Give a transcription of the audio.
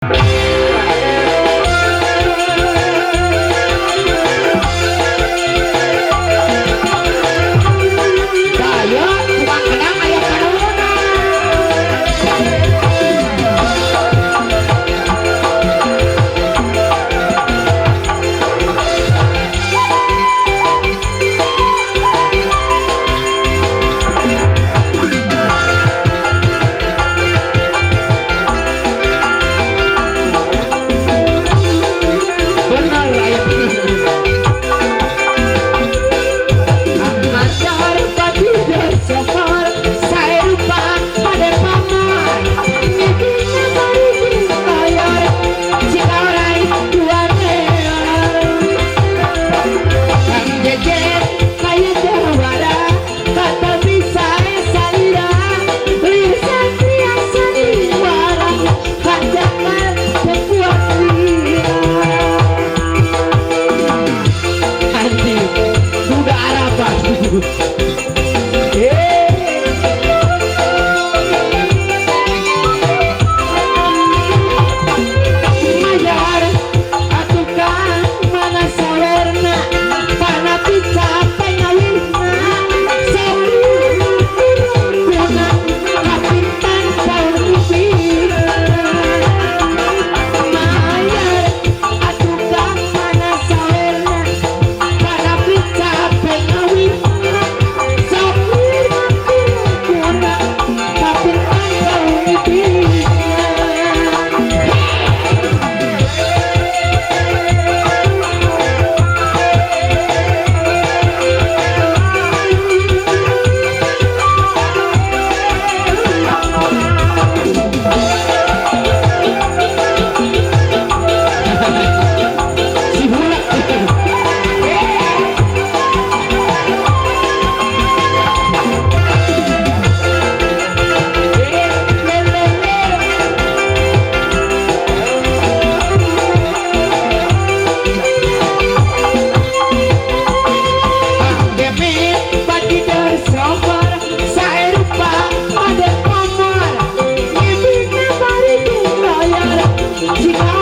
Daya tukang kendang aya panuwunan. Bener aya Amadar padi sofar saerupa pada pamar ngibina bari bayar cikarai dua real Kang Jejen kaya jawara kata bisa salira lir satria sandiwara kajangan sekuat lira. Anjing duda Arafat. Mayar atukan mana sawerna pana picapai ngawihna sopir kuna kapintan saur mipina. Mayar atukan mana sawerna pana picapai ngawihna sopir kuna kapintan saur mipina. Si Bulak. Gemet padi sobar saerupa pada pamar ngibina bari layar jika